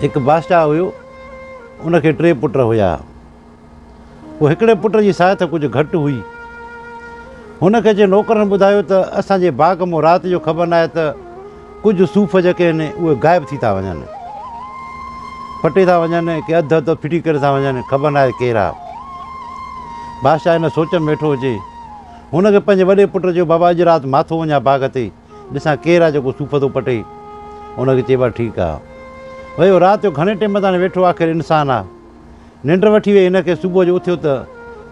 هڪ بادشاهه هيو، ان کي ٽي پٽ هيا. پوء هڪڙي پٽ جي ساهت ڪجهه گهٽ هئي. هن کي اچي نوڪرن ٻڌايو ته اسان جي باغ مان رات جو خبر ناهي ته ڪجهه صوف جيڪي آهن اهي غائب ٿي ٿا وڃن. پٽي ٿا وڃن ڪي اڌ اڌ ڦٽي ڪري ٿا وڃن، خبر ناهي ڪير آ. بادشاهه ان سوچ ۾ ويٺو هجي. هن کي پنهنجي وڏي پٽ چيو بابا اڄ رات مان ٿو وڃان باغ تي. ڏسان ڪير آ جيڪو صوف ٿو پٽي. ان کي چئبو آ ٺيڪ آ. ويو رات جو گهڻي ٽيم تاڻي ويٺو آخر انسان آ. ننڊ وٺي وئي هن کي صبح جو اٿيو ته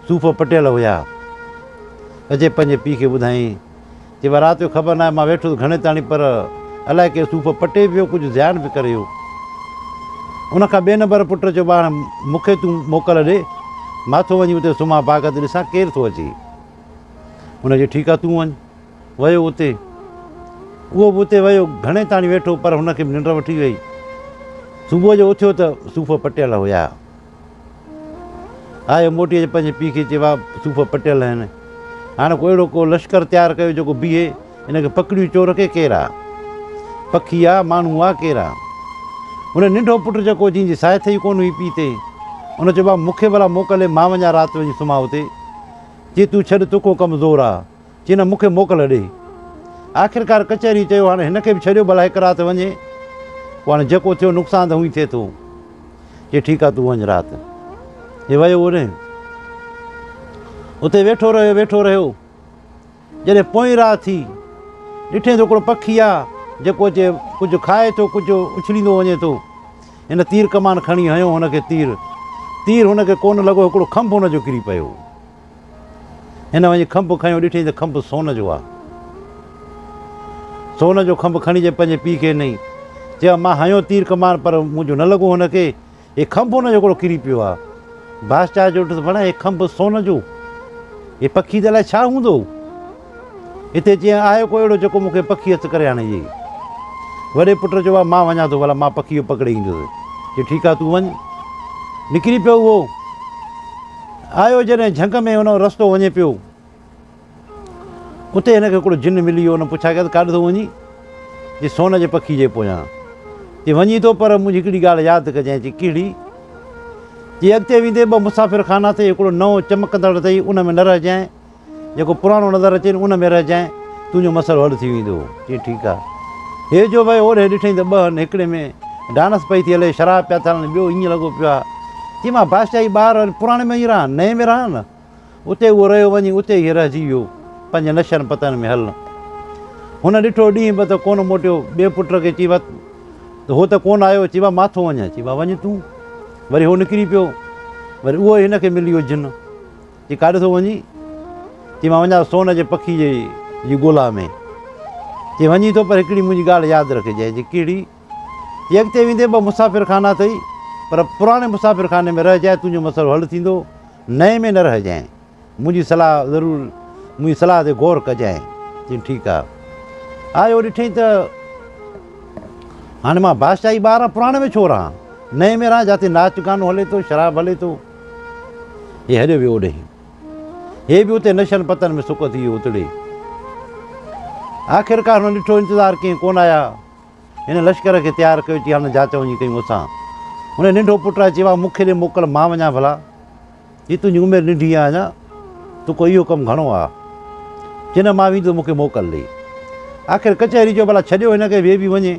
صوف پٽيل هيا. اچي پنهنجي پيء کي ٻڌايائين. چي وا رات جو خبر ناهي مان ويٺس گهڻي تاڻي پر الائي ڪير صوف پٽي به ويو ڪجهه زيان به ڪري ويو. ان کان ٻئي نمبر پٽ چيو ٻا هاڻي مون کي تون موڪل ڏي مان ٿو وڃي اتي سمهان باغ تي ڏسان ڪير ٿو اچي. هن چيو ٺيڪ آ تون وڃ. ويو اتي. اهو به اتي ويو. گهڻي تاڻي ويٺو پر هن کي به ننڊ وٺي وئي. صبح جو اٿيو ته صوف پٽيل هيا. آيو موٽي اچي پنهنجي پيء کي چيو وا صوف پٽيل آهن. هاڻي ڪو اهڙو ڪو لشڪر تيار ڪيو جيڪو بيهي ان کي پڪڙيون چور کي ڪير آ؟ پکي آ، ماڻهو آ، ڪير آ؟ ان ننڍو پٽ جيڪو جنهن جي ساهت ئي ڪونه هئي پيء تي، ان چيو وا مون کي ڀلا موڪل ڏي مان وڃان رات وڃي سمهان اتي. چي تون ڇڏ توکون ڪم زور آ. چي نه مون کي موڪل ڏي. آخرڪار ڪچهري چيو هاڻي هن کي به ڇڏيو ڀلا هڪ رات وڃي پوء هاڻي جيڪو ٿيو نقصان ته هونئن ٿئي ٿو. چي ٺيڪ آ تون وڃ رات. هي ويو اوڏهين. اتي ويٺو رهيو ويٺو رهيو. جڏهن پوئين رات ٿي ڏٺئين ته هڪڙو پکي آ جيڪو اچي ڪجهه کائي ٿو ڪجهه اڇليندو وڃي ٿو. هن تير ڪمان کڻي هنيو هن کي تير. تير هن کي ڪونه لڳو هڪڙو کنڀ هن جو ڪري پيو. هن وڃي کنڀ کنيو، ڏٺئين ته کنڀ سون جو آ. سون جو کنڀ کڻي جي پنهنجي پيء کي ڏنائين. چيو، مان هنيو تير ڪمان پر منهنجو نه لڳو هن کي، هي کنڀ هن جو هڪڙو ڪري پيو آ. بادشاهه جو ڏٺو ته ڀڻا هي کنڀ سون جو، هي پکي ته الائي ڇا هوندو؟ هتي چيائين، آهي ڪو اهڙو جيڪو مون کي پکي هٿ ڪري آڻي ڏئي؟ وڏي پٽ چيو، مان وڃان ٿو ڀلا مان پکي پڪڙي ايندس. چي ٺيڪ آ تون وڃ. نڪري پيو اهو. آيو جڏهن جهنگ ۾ ان رستو وڃي پيو. اتي هن کي هڪڙو جن ملي ويو. ان پڇا ڪيس ڪاڏي ٿو وڃين؟ چي سون جي پکي جي پويان. چي وڃين ٿو پر منهنجي هڪڙي ڳالهه ياد ڪجانء. چي ڪهڙي؟ چي اڳتي ويندي ٻه مسافر خانا اٿئي هڪڙو نئون چمڪندڙ اٿئي ان ۾ نه رهجانء. جيڪو پراڻو نظر اچين ان ۾ رهجانء، تنهنجو مسئلو حل ٿي ويندو. چيائين ٺيڪ آ. هي جو ويو هوڏي ڏٺائين ته ٻه هن هڪڙي ۾ ڊانس پئي ٿي هلي، شراب پيا ٿا هلن، ٻيو ائين لڳو پيو آ. چيائين مان بادشاهي ٻار پراڻي ۾ ئي رهان، نئين ۾ رهان نه. اتي اهو رهيو وڃي اتي ئي رهجي ويو، پنهنجي نشن پتن ۾ هل. هن ڏٺو ڏينهن به ته ڪونه موٽيو، ٻئي پٽ کي چيائين وا ته هو ته ڪونه آيو، چيائين وا مان ٿو وڃان، چيائين وا وڃ تون. وري هو نڪري پيو، وري اهو ئي هن کي ملي ويو جن. چي ڪاڏي ٿو وڃين؟ چي مان وڃان ٿو سون جي پکي جي جي ڳولا ۾. چي وڃين ٿو پر هڪڙي منهنجي ڳالهه ياد رکجانء. چي ڪهڙي؟ چي اڳتي ويندي ٻه مسافر خانا اٿئي پر پراڻي مسافر خاني ۾ رهجانء تنهنجو مسئلو حل ٿيندو، نئين ۾ نه رهجانء. منهنجي صلاح ضرور منهنجي صلاح تي غور ڪجانء. چي ٺيڪ آ. آيو ڏٺئين ته هاڻي مان بادشاهي ٻار آهيان پراڻي ۾ ڇو رهان؟ نئين ۾ رهان جاتي ناچ گانو هلي ٿو، شراب هلي ٿو. هي هليو ويو اوڏهين. هي به اتي نشن پتن ۾ سڪ ٿي ويو اتڙي. آخرڪار هن ڏٺو انتظار ڪئين ڪونه آيا. هن لشڪر کي تيار ڪيو چي هاڻ جاچ وڃي ڪيون اسان. هن ننڍو پٽ آهي چيو مون کي ڏي موڪل مان وڃان ڀلا. هي تنهنجي عمر ننڍي آهي اڃا توکو اهو ڪم گهڻو آ. چي نه مان ويندس مون کي موڪل ڏي. آخر ڪچهري چيو ڀلا ڇڏيو هن کي وي به وڃي.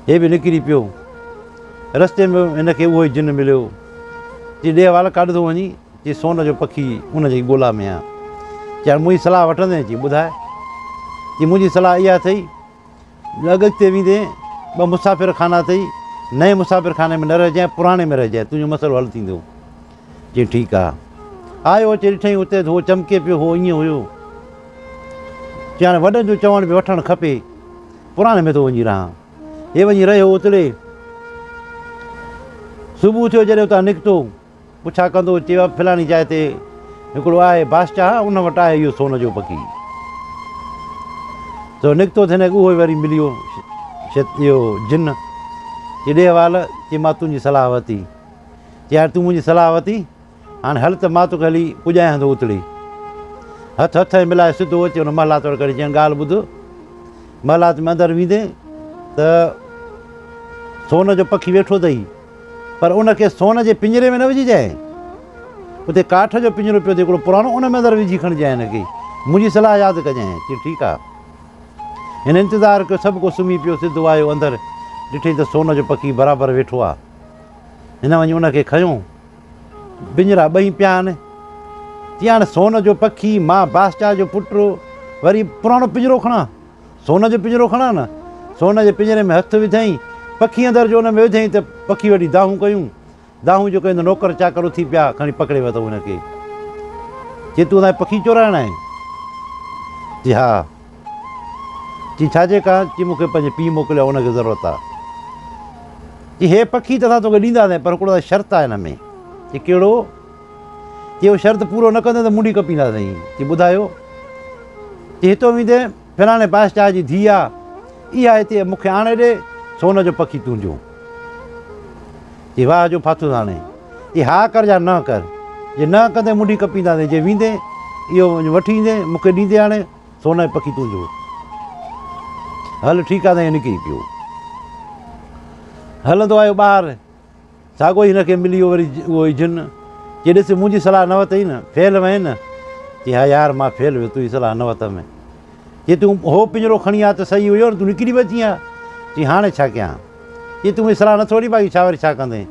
هي به نڪري پيو. رستي ۾ هن کي اهو ئي جن مليو. چي ڏي حوال ڪاڏ ٿو وڃين؟ چي سون جو پکي ان جي ڳولا ۾ آهيان. چي هاڻي منهنجي صلاح وٺندين؟ چي ٻڌاء. چي منهنجي صلاح اها اٿئي جو اڳ اڳتي ويندين ٻه مسافر خانا اٿئي، نئين مسافر خاني ۾ نه رهجانء، پراڻي ۾ رهجانء، تنهنجو مسئلو حل ٿيندو. چي ٺيڪ آ. آيو اچي ڏٺائين اتي ته هو چمڪي پيو، هو ائين هيو. چي هاڻي وڏن جو چوڻ به وٺڻ کپي. پراڻي ۾ ٿو وڃي رهان. هي وڃي رهيو اتڙي. صبح ٿيو جڏهن اتان نڪتو، پڇا ڪندو چيو فلاڻي جاء تي هڪڙو آهي بادشاهه ان وٽ آهي اهو سون جو پکي. سو نڪتو ته هن کي اهو ئي وري مليو اهو جن. چي ڏي حوال، چي مان تنهنجي صلاح ورتي. چي هاڻي تون منهنجي صلاح ورتي؟ هاڻ هل ته مان توکي هلي پڄايان ٿو اتڙي. هٿ هٿ ۾ ملائي سڌو اچي ان محلات وٽ ڪري چيائين ڳالهه ٻڌ، محلات ۾ اندر ويندين ته سون جو پکي ويٺو اٿئي، پر ان کي سون جي پڃري ۾ نه وجهجانء. اتي ڪاٺ جو پڃرو پيو اٿئي هڪڙو پراڻو، ان ۾ اندر وجهي کڻجانء هن کي. منهنجي صلاح ياد ڪجانء. چي ٺيڪ آ. هن انتظار ڪيو، سڀ ڪو سمهي پيو، سڌو آيو اندر، ڏٺئي ته سون جو پکي برابر ويٺو آ. هن وڃي ان کي کنيو. پڃرا ٻئي پيا آهن. چي هاڻ سون جو پکي، مان بادشاهه جو پٽ، وري پراڻو پڃرو کڻان؟ سون جو پڃرو کڻان نه؟ سون جي پڃري ۾ هٿ وڌائين، پکي اندر جو ان ۾ وڌائين ته پکي وڏي دانهون ڪيون. دانهون جو ڪيون ته نوڪر چاڪر اٿي پيا، کڻي پڪڙي ورتائون هن کي. چي تون اسان جي پکي چورائڻ آئين؟ چي ها. چي ڇا جي ڪان؟ چي مون کي پنهنجي پيء موڪليو آهي، ان کي ضرورت آهي. چي هي پکي ته اسان توکي ڏينداسين پر هڪڙو شرط آهي هن ۾. چي ڪهڙو؟ چي اهو شرط پورو نه ڪندين ته منڍي ڪپينداسين. چي ٻڌايو. چي هتو ويندين فلاڻي بادشاهه جي ڌيء آ، اها هتي مون کي آڻي ڏي، سون جو پکي تنهنجو. چي واهه جو ڦاٿس هاڻي. چي ها ڪر يا نه ڪر. جي نه ڪندين منڍي ڪپينداسين، جي ويندين اهو وٺي ايندين مون کي ڏيندين آڻي، سون جو پکي تنهنجو. هل ٺيڪ آ سائين نڪري پيو. هلندو آيو ٻاهر. ساڳو ئي هن کي ملي ويو وري اهو ئي جن. چي ڏس منهنجي صلاح نه ورتئي نه، فيل وئين نه. چي ها يار مان فيل ويس تنهنجي صلاح نه ورتم. چي تون هو پڃرو کڻي آ ته صحيح هيو نه تون نڪري به اچين ها. چي هاڻي ڇا ڪيان. چي تون منهنجي صلاح نه ٿو وٺين باقي ڇا وري ڇا ڪندين.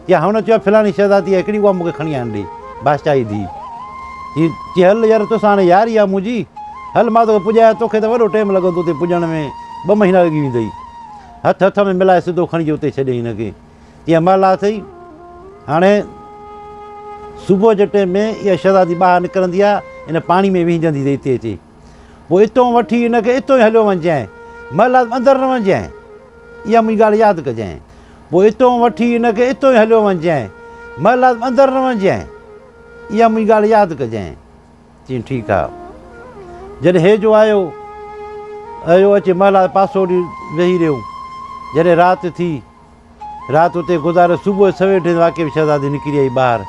چي هن چيو آهي فلاڻي شهزادي آهي هڪڙي اها مون کي کڻي آڻ ڏي بادشاهه جي ڌيء. چي چي هل يار توسان هاڻي ياري آهي منهنجي هل مان توکي پڄايان توکي ته وڏو ٽيم لڳندو اتي پڄڻ ۾ ٻه مهينا لڳي ويندئي. هٿ هٿ ۾ ملائي سڌو کڻي اتي ڇڏيائين هن کي. چي مهل اٿئي هاڻي صبح جي ٽيم ۾ اها شهزادي ٻاهر نڪرندي آهي ان پاڻي ۾ وهنجندي اٿئي اتي اچي. پوء اتو وٺي هن کي اتو ئي هليو وڃجانء، محلات ۾ اندر نه وڃجانء. اها منهنجي ڳالهه ياد ڪجانء. پوء اتو وٺي هن کي اتو ئي هليو وڃجانء، محلات ۾ اندر نه وڃجانء. اها منهنجي ڳالهه ياد ڪجانء. چيائين ٺيڪ آ. جڏهن هي جو آيو، اهو اچي محلات پاسو ڏي ويهي رهيو. جڏهن رات ٿي. رات اتي گذاري صبح جو سوير ٽين واقعي به شهزادي نڪري آئي ٻاهر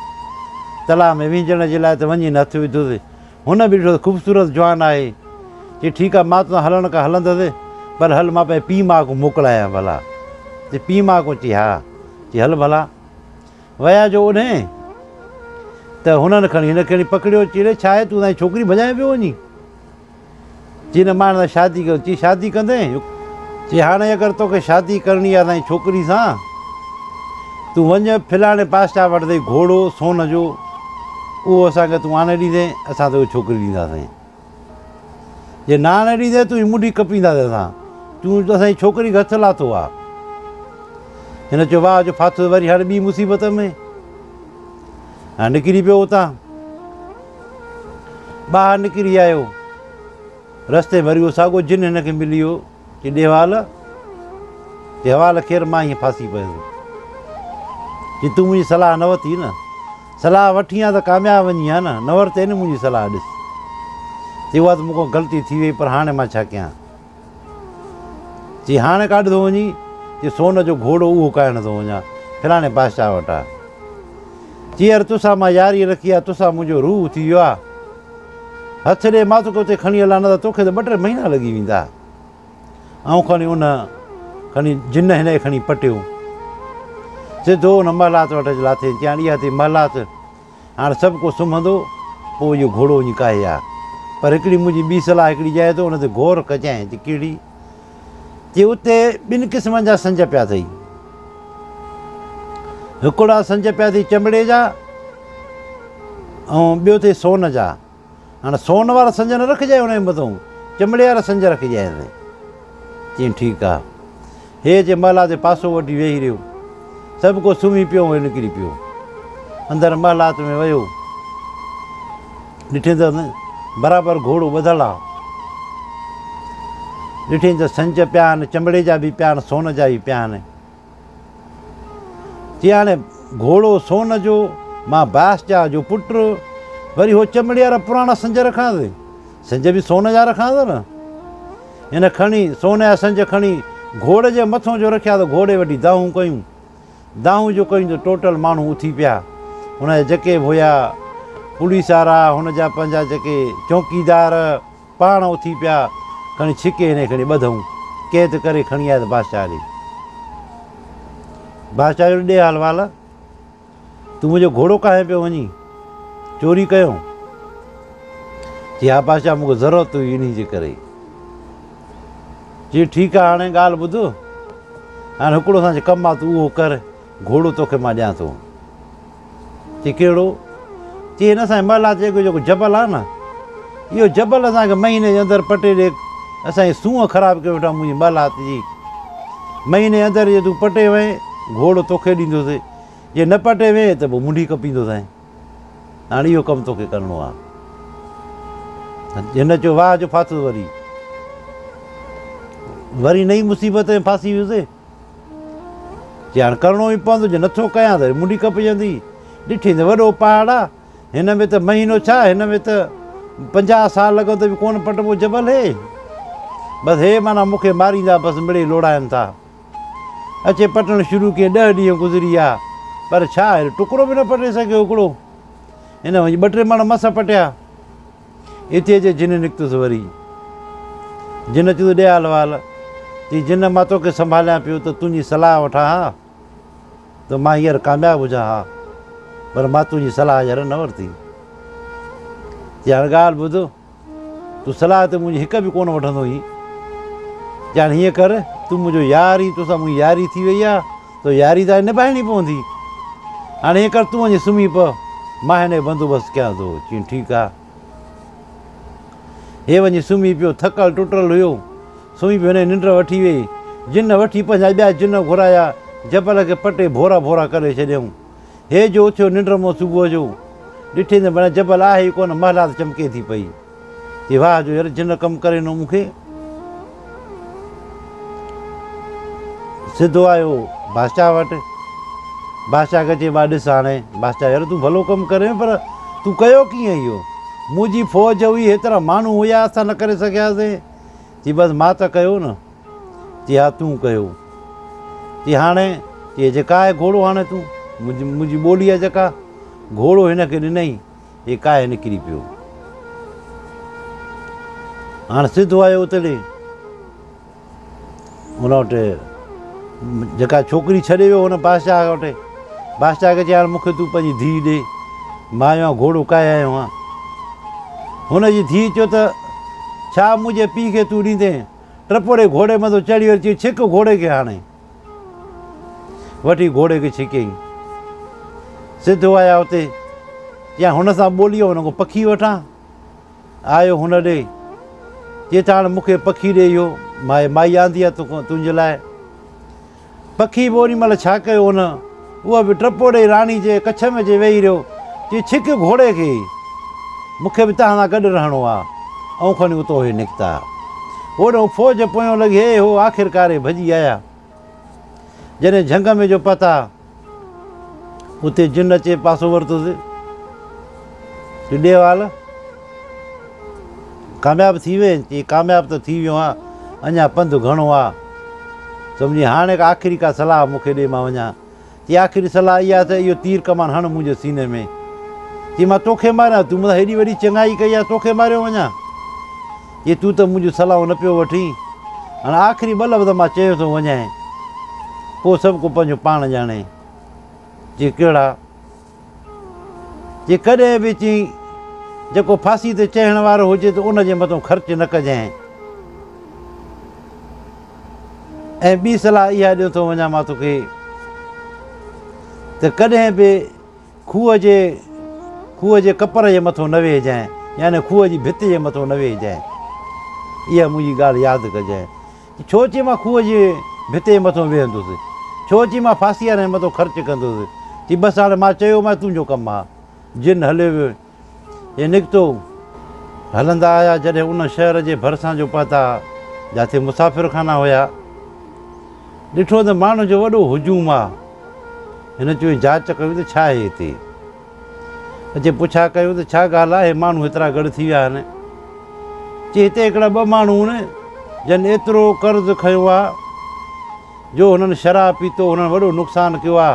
تلاء ۾ وهنجڻ جي لاء ته وڃي هن هٿ وڌس. هن به ڏٺو ته خوبصورت جوان آهي. چي ٺيڪ آهي مان توسان هلڻ کان هلندس پر هل مان پنهنجي پيء ماء کان موڪلايان ڀلا. چي پيء ماء کان؟ چي ها. چي هل ڀلا. ويا جو اوڏهين ته هنن کڻي هن کي کڻي پڪڙيو. چي ڙي ڇا آهي تون اسان جي ڇوڪري ڀڄائين پيو وڃين. چي نه مان هن سان شادي ڪندس. چي شادي ڪندين؟ چي هاڻي اگر توکي شادي ڪرڻي آهي اسان جي ڇوڪري سان، تون وڃ فلاڻي بادشاهه وٽ اٿئي گهوڙو سون جو، اهو اسان کي تون آڻي ڏيندين، اسان توکي ڇوڪري ڏينداسين. جي نه آڻي ڏيندين تنهنجي منڍي ڪپينداسين اسان، تون اسان جي ڇوڪري کي هٿ لاٿو آهي. هن چيو واهه جو ڦاٿو وري هاڻي ٻي مصيبت ۾. هاڻي نڪري پيو اتان. ٻاهر نڪري آيو. رستي ۾ وري اهو ساڳيو جن هن کي ملي ويو. چي ڏي حوال. چي حوال خير مان ائين ڦاسي پيس. چي تون منهنجي صلاح نه ورتي نه. صلاح وٺين ها ته ڪامياب وڃين ها نه. نه ورتئي نه منهنجي صلاح ڏس. چي اها ته مون کان غلطي ٿي وئي پر هاڻي مان ڇا ڪيان. چي هاڻي ڪاڏي ٿو وڃين؟ چي سون جو گهوڙو اهو ڪاهڻ ٿو وڃان، فلاڻي بادشاهه وٽ آ. چي يار توسان مان ياري رکي آ، توسان منهنجو روح ٿي ويو آ. هٿ ڏي مان توکي اتي کڻي هلان نه ته توکي ته ٻه ٽي مهينا لڳي ويندا. آئون کڻي ان کڻي جن هن کي کڻي پٽيو. سڌو ان محلات وٽ اچي لاٿي. چي هاڻي اها ٿي محلات. هاڻ سڀ ڪو سمهندو، پوء اهو گهوڙو وڃي ڪاهي آ. پر هڪڙي منهنجي ٻي صلاح هڪڙي ڄائي ٿو، ان تي غور ڪجانء ته ڪهڙي؟ چي اتي ٻن قسمن جا سنج پيا اٿئي. هڪڙا سنج پيا اٿئي چمڙي جا ۽ ٻيو اٿئي سون جا. هاڻ سون وارا سنج نه رکجانء ان جي مٿئون، چمڙي وارا سنج رکجانء. چيائين ٺيڪ آ. هي اچي محلات جو پاسو وٺي ويهي رهيو. سڀ ڪو سمهي پيو ۽ نڪري پيو. اندر محلات ۾ ويو. ڏٺين ته برابر گهوڙو ٻڌل آ. ڏٺين ته سنج پيا آهن، چمڙي جا به پيا آهن، سون جا به پيا آهن. چي هاڻي گهوڙو سون جو، مان بادشاهه جو پٽ، وري هو چمڙي وارا پراڻا سنج رکانس؟ سنج به سون جا رکانس نه؟ هن کڻي سون جا سنج کڻي گهوڙي جي مٿون جو رکيا ته گهوڙي وٺي دانهون ڪيون. دانهون جو ڪيون ته ٽوٽل ماڻهو اٿي پيا. هن جا جيڪي به هيا پوليس وارا، هن جا پنهنجا جيڪي چونڪيدار پاڻ اٿي پيا، کڻي ڇڪي هن کي کڻي ٻڌئون. قيد ڪري کڻي آيا ته بادشاهه ڏي. بادشاهه چيو ڏي حال احوال، تون منهنجو گهوڙو ڪاهي پيو وڃين، چوري ڪيو؟ چي ها بادشاهه مون کي ضرورت هئي انهي جي ڪري. چي ٺيڪ آ هاڻي ڳالهه ٻڌ، هاڻي هڪڙو اسان کي ڪم آ تون اهو ڪر، گهوڙو توکي مان ڏيان ٿو. چي ڪهڙو؟ چي هن اسان جي محلات جي اڳيون جيڪو جبل آ نه، اهو جبل اسان کي مهيني جي اندر پٽي ڏي، اسان جي سونهن خراب ڪيو ويٺو آ منهنجي محلات جي. مهيني جي اندر جي تون پٽي وئين، گهوڙو توکي ڏيندوس، جي نه پٽي وئين ته پوء منڍي ڪپيندوسانء. هاڻي اهو ڪم توکي ڪرڻو آ. هن چيو واهه جو ڦاٿس وري. وري نئين مصيبت ۾ ڦاسي ويس. چي هاڻ ڪرڻو ئي پوندو، جي نٿو ڪيان ته منڍي ڪپجندي. ڏٺي ته وڏو پهاڙ آ، هن ۾ ته مهينو ڇا، هن ۾ ته 50 سال لڳن ته به ڪونه پٽبو جبل هي. بس هي معنيٰ مون کي ماريندا، بس مڙئي لوڙائن ٿا. اچي پٽڻ شروع ڪيائين، 10 ڏينهن گذري ويا، پر ڇا هي ٽڪرو به نه پٽي سگهيو هڪڙو. هن وڃي ٻه ٽي مڻ مس پٽيا. اتي اچي جن نڪتس وري. جن چيس ڏي حال احوال. چي جن مان توکي سنڀاليان پيو ته تنهنجي صلاح وٺان ها ته مان هينئر ڪامياب هجان ها، پر مان تنهنجي صلاح يار نه ورتي. چي هاڻ ڳالهه ٻڌ، تون صلاح ته منهنجي هڪ به ڪونه وٺندو هئين. چي هاڻ هيئن ڪر، تون منهنجو يار آهين، توسان منهنجي ياري ٿي وئي آهي ته ياري ته هاڻي نڀائڻي پوندي. هاڻي ائين ڪر تون وڃي سمهي پء، مان هن جو بندوبست ڪيان ٿو. چيائين ٺيڪ آ. هي وڃي سمهي پيو، ٿڪل ٽٽل هيو. سمهي پيو، هن کي ننڊ وٺي ويئي. جن وٺي پنهنجا ٻيا جن گهرايا، جبل کي پٽي ڀورا ڀورا ڪري ڇڏيائون. هي جو اٿيو ننڊ مان صبح جو، ڏٺئين ته ڀلا جبل آهي ئي ڪونه، محلات چمڪي ٿي پئي. چي واهه جو يار جن ڪم ڪري ڏنو مون کي. سڌو آيو بادشاهه وٽ. بادشاهه کي چي ڀاء ڏس هاڻي. بادشاهه يار تون ڀلو ڪم ڪرين پر تون ڪيو ڪيئن اهو؟ منهنجي فوج هئي، هيترا ماڻهو هيا، اسان نه ڪري سگهياسين. چي بس مان ته ڪيو نه. چي ها تون ڪيو. چي هاڻي؟ چي جيڪا آهي گهوڙو هاڻي تون منهنجي ٻولي آهي جيڪا گهوڙو هن کي ڏنئي. هي ڪاهي نڪري پيو. هاڻ سڌو آيو اتڙي ان وٽ جيڪا ڇوڪري ڇڏي ويو هن بادشاهه وٽ. بادشاهه کي چيائين هاڻ مون کي تون پنهنجي ڌيء ڏي، مان آيو آهيان گهوڙو ڪاهي آيو آهيان. هن جي ڌيء چيو ته ڇا منهنجي پيء کي تون ڏيندين؟ ٽپو ڏئي گهوڙي مٿو چڙهي وري چيو ڇڪ گهوڙي کي هاڻي. وٺي گهوڙي کي ڇڪيائين. سڌو آيا اتي، چيائين هن سان ٻولي هن کان پکي وٺان. آيو هن ڏي، چي ته هاڻ مون کي پکي ڏي اهو، مائي مائي آندي آهي تنهنجي لاء. پکي به اوڏي مهل ڇا ڪيو هن، اهو به ٽپو ڏئي راڻي جي ڪڇ ۾ اچي ويهي رهيو. چي ڇڪ گهوڙي کي، مون کي به توهان سان گڏ رهڻو آهي. ائون کڻي اتو اهي نڪتا. هوڏانهن فوج پويان لڳي، هي هو آخرڪار اهي ڀڄي آيا. جڏهن جهنگ ۾ جو پهتا، اتي جن اچي پاسو ورتوس. چي ڏي حوال، ڪامياب ٿي وئين؟ چي ڪامياب ته ٿي ويو آهيان، اڃا پنڌ گهڻو آ. سمجهي هاڻي آخري ڪا صلاح مون کي ڏي مان وڃان. چي آخري صلاح اها ته اهو تير ڪمان هڻ منهنجي سيني ۾. چي مان توکي ماريان، تون مون سان هيڏي وڏي چڱائي ڪئي آ، توکي ماريو وڃان؟ چي تون ته منهنجون صلاحون نه پيو وٺين، هاڻ آخري ٻه لفظ مان چيو ٿو وڃانء، پوء سڀ ڪو پنهنجو پاڻ ڄاڻي. چي ڪهڙا؟ چي ڪڏهن به چي جيڪو ڦاسي تي چڙهڻ وارو هجي ته ان جي مٿو خرچ نه ڪجانء. ۽ ٻي صلاح اها ڏيو ٿو وڃان مان توکي ته ڪڏهن به کوهه جي کوهه جي ڪپر جي مٿو نه ويهجانء، يعني کوهه جي ڀت جي مٿو نه ويهجانء. اها منهنجي ڳالهه ياد ڪجانء. ڇو چي مان کوهه جي ڀت جي مٿو ويهندس؟ ڇو چي مان ڦاسي وارن جي مٿو خرچ ڪندس؟ چي بس هاڻي مان چيومانء تنهنجو ڪم آ. جن هليو ويو. هي نڪتو. هلندا آيا، جڏهن ان شهر جي ڀرسان جو پهتا، جاتي مسافر خانا هيا، ڏٺو ته ماڻهن جو وڏو هجوم آ. هن چيو جاچ ڪيون ته ڇا آهي هتي؟ اچي پڇا ڪيون ته ڇا ڳالهه آهي، ماڻهو هيترا گڏ ٿي ويا آهن؟ چي هتي هڪڙا ٻه ماڻهو آهن، جن ايترو قرض کنيو آ، جو هنن شراب پيتو، هنن وڏو نقصان ڪيو آ،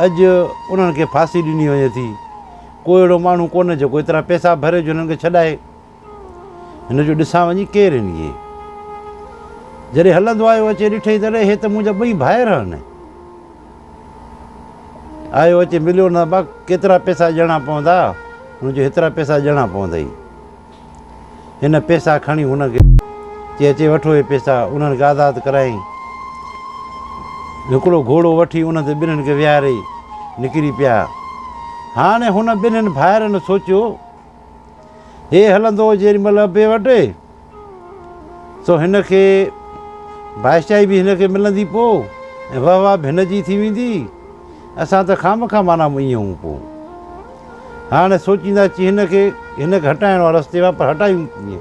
اڄ انهن کي ڦاسي ڏني وڃي ٿي. ڪو اهڙو ماڻهو ڪونهي جيڪو ايترا پئسا ڀري جو هنن کي ڇڏائي. هن چيو ڏسان وڃي ڪير آهن اهي. جڏهن هلندو آيو اچي ڏٺئي ته اڙي هي ته منهنجا ٻئي ڀائر آهن. آيو اچي مليو نه با ڪيترا پئسا ڏيڻا پوندا؟ هن چيو هيترا پئسا ڏيڻا پوندئي. هن پئسا کڻي هن کي چي اچي وٺو هي پئسا. انهن کي آزاد ڪرايائين. هڪڙو گهوڙو وٺي ان تي ٻنهين کي ويهاري نڪري پيا. هاڻي هن ٻنهين ڀائرن سوچيو هي هلندو جيڏي مهل ابي وٽ سو هن کي بادشاهي به هن کي ملندي پوء ۽ وهه واه به هن جي ٿي ويندي. اسان ته خامخواه معنيٰ ائين هون پوء. هاڻي سوچيندا چي هن کي هن کي هٽائڻو آهي رستي مان پر هٽايون ڪيئن؟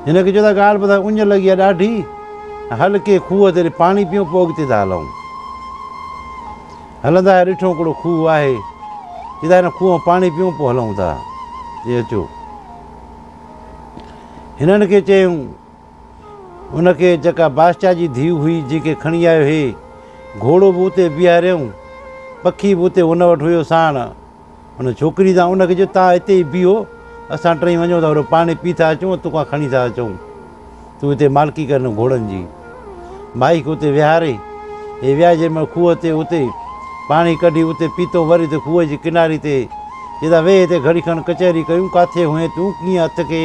هن کي چيو ته ڳالهه ٻڌاء اڃ لڳي آهي ڏاڍي هل ڪنهن کوهه تي پاڻي پيئون پوء اڳتي ٿا هلون. هلندا آهيا ڏٺو هڪڙو کوهه آهي چي ٿا هن کوهه مان پاڻي پيئون پوء هلون ٿا. چي اچو. هنن کي چيائون ان کي جيڪا بادشاهه جي ڌيء هئي جنهن کي کڻي آيو هي، گهوڙو به اتي بيهاريائون، پکي به اتي هن وٽ هيو ساڻ. ان ڇوڪري سان ان کي چيو توهان اتي ئي بيهو، اسان ٽئي وڃون ٿا هوڏو پاڻي پي ٿا اچون ۽ توکان کڻي ٿا اچون. تون هتي مالڪي ڪر انهن گهوڙن جي. مائي کي اتي ويهاري، هي ويا جنهن مهل کوهه تي اتي پاڻي ڪڍي اتي پيتو وري اتي کوهه جي ڪناري تي چي ٿا ويهه هتي گهڙي کن ڪچهري ڪيون ڪاٿي هئين تون ڪيئن هٿ کي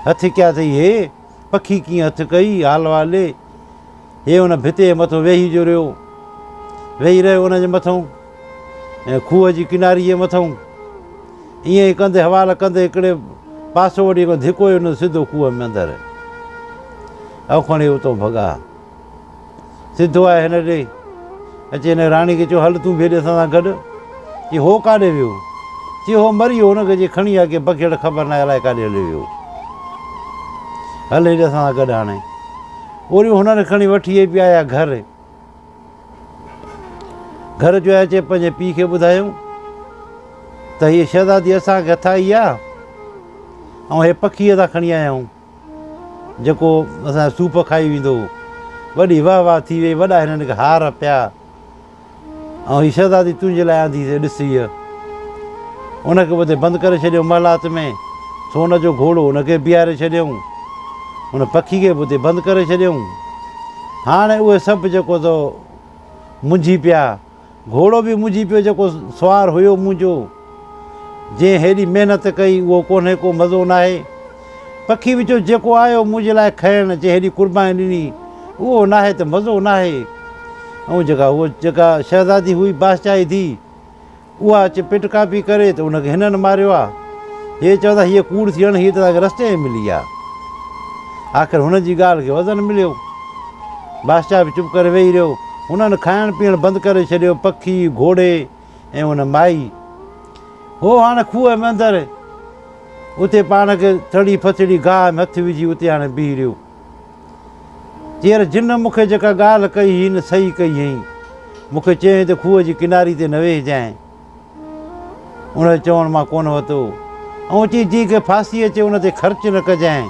هٿ ڪيا اٿئي هي پکي ڪيئن هٿ ڪئي حال والي هي ان ڀتي جي مٿو ويهي جو رهيو ويهي رهيو ان جي مٿو ۽ کوهه جي ڪناري جي مٿو ائين ئي ڪندي حوال ڪندي هڪڙي پاسو وٺي هڪڙو ڌڪو هنيو سڌو کوهه ۾ اندر او کڻي اتو ڀڳا. سڌو آيو هن ڏي. اچي هن راڻي کي چيو، هل تون به هيڏي اسان سان گڏ. چي، هو ڪاڏي ويو؟ چي، هو مري ويو، هن کي جي کڻي آيا ڪي بگهڙ خبر ناهي الائي ڪاڏي هليو ويو. هل هيڏي اسان سان گڏ هاڻي. اوريون هنن کي کڻي وٺي اچي پيا آيا گهر. گهر جو آيا اچي پنهنجي پيء کي ٻڌايائون ته هيء شهزادي اسان کي هٿ آئي آ ۽ هي پکي اسان کڻي آيا آهيون. جيڪو اسان جا صوف کائي ويندو هو. وڏي واهه واهه ٿي ويئي، وڏا هنن کي هار پيا ۽ هي شهزادي تنهنجي لاء آندي سي ڏس هيء. ان کي به اتي بند ڪري ڇڏيو محلات ۾، سون جو گهوڙو ان کي بيهاري ڇڏيائون، ان پکي کي به اتي بند ڪري ڇڏيائون. هاڻي اهي سڀ جيڪو سو منجهي پيا. گهوڙو به منجهي پيو جيڪو سوار هيو منهنجو، جنهن هيڏي محنت ڪئي اهو ڪونهي ڪو مزو ناهي. پکي به چيو جيڪو آيو منهنجي لاء کڻڻ جنهن هيڏي قرباني ڏني اهو ناهي ته مزو ناهي. ۽ جيڪا هوء جيڪا شهزادي هئي بادشاهه جي ڌيء اها اچي پٽڪا پئي ڪري ته ان کي هنن ماريو آ. هي چوندا هيء ڪوڙ ٿي هڻ هيء ته اسان کي رستي ۾ ملي آ. آخر هن جي ڳالهه کي وزن مليو. بادشاهه به چپ ڪري ويهي رهيو. هنن کائڻ پيئڻ بند ڪري ڇڏيو. پکي، گهوڙي ۽ ان مائي. هو هاڻ کوهه ۾ اندر اتي پاڻ کي ٿڙي ڦٿڙي گاهه ۾ هٿ وجهي اتي هاڻي بيهي رهيو. چير جن مون کي جيڪا ڳالهه ڪئي هئي نه صحيح ڪئي هئي. مون کي چيائين ته کوهه جي ڪناري تي نه ويهجانء. ان جو چوڻ مان ڪونه ورتو. ۽ چيائين جنهن کي ڦاسي اچي ان تي خرچ نه ڪجانء.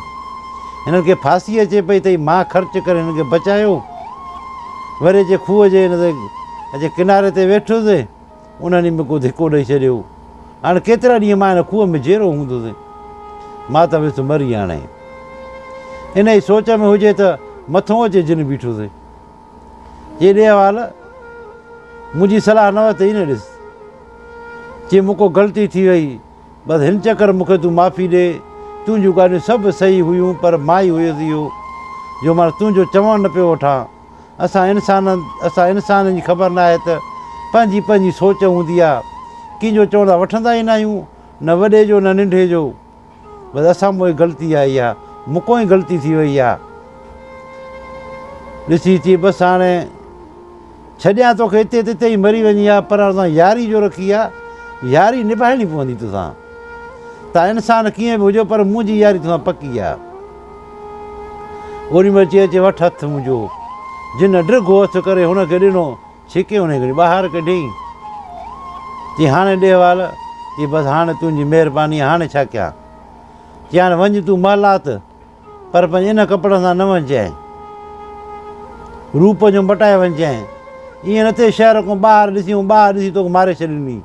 هنن کي ڦاسي اچي پئي ته مان خرچ ڪري هنن کي بچايو. وري اچي کوهه جي هن تي اچي ڪناري تي ويٺس. انهن ئي مون کي ڌڪو ڏئي ڇڏيو. هاڻ ڪيترا ڏينهن مان هن کوهه ۾ جيئرو هوندس. مان ته ويس مري هاڻي. انهيء سوچ ۾ هجي ته مٿو اچي جن بيٺس. چي ڏي حوال، منهنجي صلاح نه ورتئي نه ڏس. چي مون کان غلطي ٿي وئي، بس هن چڪر مون کي تون معافي ڏي. تنهنجون ڳالهيون سڀ صحيح هيون پر مان ئي هيس اهو جو مان تنهنجو چوڻ نه پيو وٺان. اسان انسانن اسان انسانن جي خبر ناهي ته پنهنجي پنهنجي سوچ هوندي آ. ڪنهن جو چوڻ ته وٺندا ئي ناهيون، نه وڏي جو نه ننڍي جو. بس اسان مون ئي غلطي آ اها، مون کان ئي غلطي ٿي وئي آ. ڏسي چي بس هاڻي ڇڏيان توکي اتي ته اتي ئي مري وڃين ها پر اسان ياري جو رکي آ، ياري نڀائڻي پوندي توسان. تان انسان ڪيئن به هجو پر منهنجي ياري توسان پڪي آ. اوڏي مهل چي اچي وٺ هٿ منهنجو. جن ڊگهو هٿ ڪري هن کي ڏنو، ڇڪي هن کي ٻاهر ڪڍيائين. چي هاڻي ڏي حوال. چي بس هاڻي تنهنجي مهرباني هاڻي ڇا ڪيان. چي هاڻي وڃ تون محلات پر پنهنجي ان ڪپڙن سان نه وڃجانء. روپ جو مٽائي وڃجانء. ائين نه ٿئي شهر کان ٻاهر ڏسي ۽ ٻاهر ڏسي توکي ماري ڇڏيندي.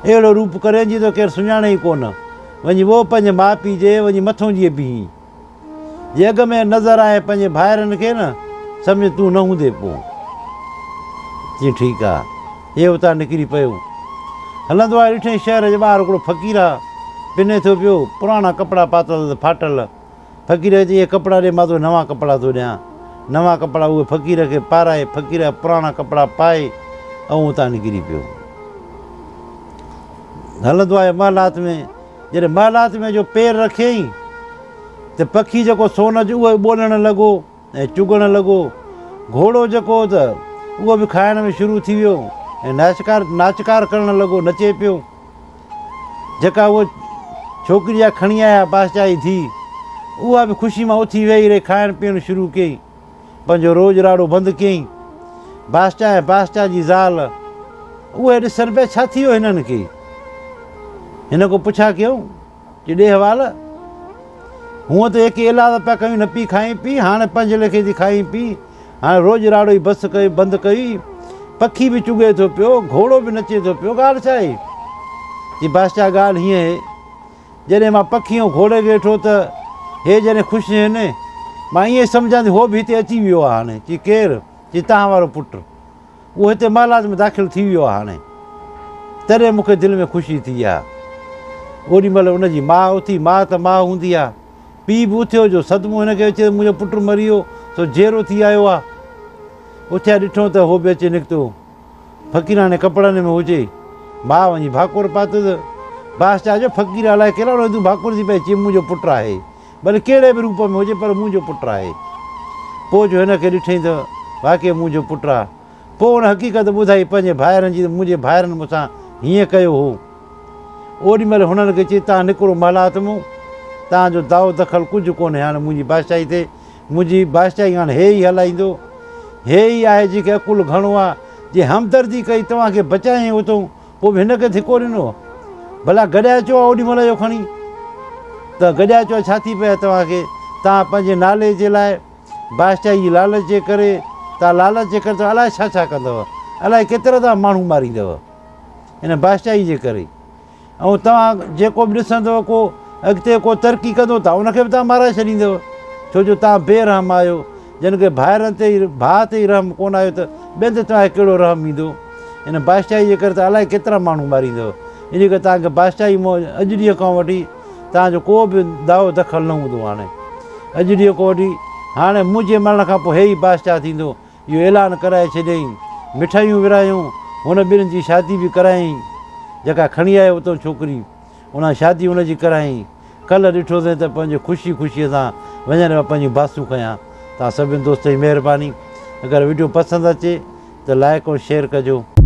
اهڙو روپ ڪرين جيئن توکي ڪير سڃاڻي ئي ڪونه. وڃي وو پنهنجي ماء پيء جي وڃي مٿون جيئن بيهين. جي اڳ ۾ نظر آئين پنهنجي ڀائرن کي نه سمجهه تون نه هوندين پوء. چيائين ٺيڪ آ. هي اتان نڪري پيو. هلندو آيو ڏٺائين شهر جي ٻاهر هڪڙو فقير آ، پني ٿو پيو، پراڻا ڪپڙا پاتل اٿس ڦاٽل. فقير کي چيائين اهي ڪپڙا ڏي مان توکي نوان ڪپڙا ٿو ڏيان. نوان ڪپڙا اهي فقير کي پارائي، فقير جا پراڻا ڪپڙا پائي ۽ اتان نڪري پيو. هلندو آيو محلات ۾، جڏهن محلات ۾ جو پير رکيائين ته پکي جيڪو سون جو اهو ٻولڻ لڳو. ۽ چڳڻ لڳو. گهوڙو جيڪو هو ته اهو به کائڻ ۾ شروع ٿي ويو ۽ ناچڪار ناچڪار ڪرڻ لڳو، نچي پيو. جيڪا اهو ڇوڪري جا کڻي آيا بادشاهه جي ڌيء، اها به خوشي مان اٿي ويهي رهي کائڻ پيئڻ شروع ڪيائين. پنهنجو روڄ راڙو بند ڪيائين. بادشاهه ۽ بادشاهه جي زال اهي ڏسن پيا ڇا ٿي ويو هنن کي. هن کان پڇا ڪيائون. چي ڏي حوال، هونء ته ايڪي ايلاز پيا ڪيون نه پي کائين پي، هاڻي پنهنجي ليکي ٿي کائين پي، هاڻي روڄ راڙو ئي بس ڪئي بند ڪئي، پکي به چڳي ٿو پيو، گهوڙو به نچي ٿو پيو، ڳالهه ڇا آهي؟ چي بادشاهه ڳالهه هيئن آهي، جڏهن مان پکي ۽ گهوڙي کي ڏٺو ته هي جڏهن خوش آهن، مان ائين سمجهان ٿي هو به هتي اچي ويو آهي هاڻي، چي ڪير؟ چي توهان وارو پٽ. اهو هتي محلات ۾ داخل ٿي ويو آهي هاڻي. تڏهن مون کي دل ۾ خوشي ٿي آهي. اوڏي مهل ان جي ماء اٿي، ماء ته ماء هوندي آهي. پيء به اٿيو جو صدمو هن کي اچي ته منهنجو پٽ مري ويو، سو جيئرو ٿي آيو آهي. اٿيا ڏٺو ته هو به اچي نڪتو. فقيراڻي ڪپڙن ۾ هجي. ماء وڃي ڀاڪر پاتس. بادشاهه چيو، فقير الائي ڪهڙا ڏوهه تون ڀاڪر ٿي پئين؟ چي منهنجو پٽ آهي. ڀلي ڪهڙي به روپ ۾ هجي پر منهنجو پٽ آهي. پوء جو هن کي ڏٺئين ته واقعي منهنجو پٽ آ. پوء هن حقيقت ٻڌائي پنهنجي ڀائرن جي ته منهنجي ڀائرن مون سان هيئن ڪيو هو. اوڏي مهل هنن کي چي تان نڪرو محلات مون، تان جو داء دخل ڪجهه ڪونهي هاڻي منهنجي بادشاهي تي، منهنجي بادشاهي هاڻي هي ئي هلائيندو. هي ئي آهي جنهن کي عقل گهڻو آ، جنهن همدردي ڪئي توهان کي بچايائين اتئون. پوء به هن کي ڌڪو ڏنو. ڀلا گڏيا چئو اوڏي مهل جو کڻي ته گڏيا چئو ڇا ٿي پئي توهان کي؟ توهان پنهنجي نالي جي لاء بادشاهي جي لالچ جي ڪري توهان لالچ جي ڪري توهان الائي ڇا ڇا ڪندؤ الائي ڪيترا توهان ماڻهو ماريندؤ ان بادشاهي جي ڪري ۽ توهان جيڪو به ڏسندؤ ڪو اڳتي ڪو ترقي ڪندو ته ان کي به توهان مارائي ڇڏيندؤ ڇو جو توهان بي رحم آهيو جن کي ڀائرن تي ئي ڀاء تي ئي رحم ڪونه آيو ته ٻين تي توهان کي ڪهڙو رحم ايندو؟ ان بادشاهيء جي ڪري ته الائي ڪيترا ماڻهو ماريندؤ. انهيء ڪري توهان کي بادشاهي مون اڄ ڏينهن کان وٺي توهان جو ڪو به دعوو دخل نه هوندو. هاڻي اڄ ڏينهن کان وٺي هاڻي منهنجي مرڻ کان پوء هي ئي بادشاهه ٿيندو. اهو اعلان ڪرائي ڇڏيائين. مٺايون ورهايائون. هن ٻنهين جي شادي به ڪرايائين. جيڪا کڻي آيو اتئون ڇوڪري. ان شادي ان جي ڪرايائين. ڪلهه ڏٺوسين ته پنهنجي خوشي خوشيء سان وڃڻ ۾ پنهنجون باسون کنيا. توهان سڀني دوستن جي مهرباني. اگر وڊيو پسند اچي ته لائيڪ ۽ شيئر ڪجو.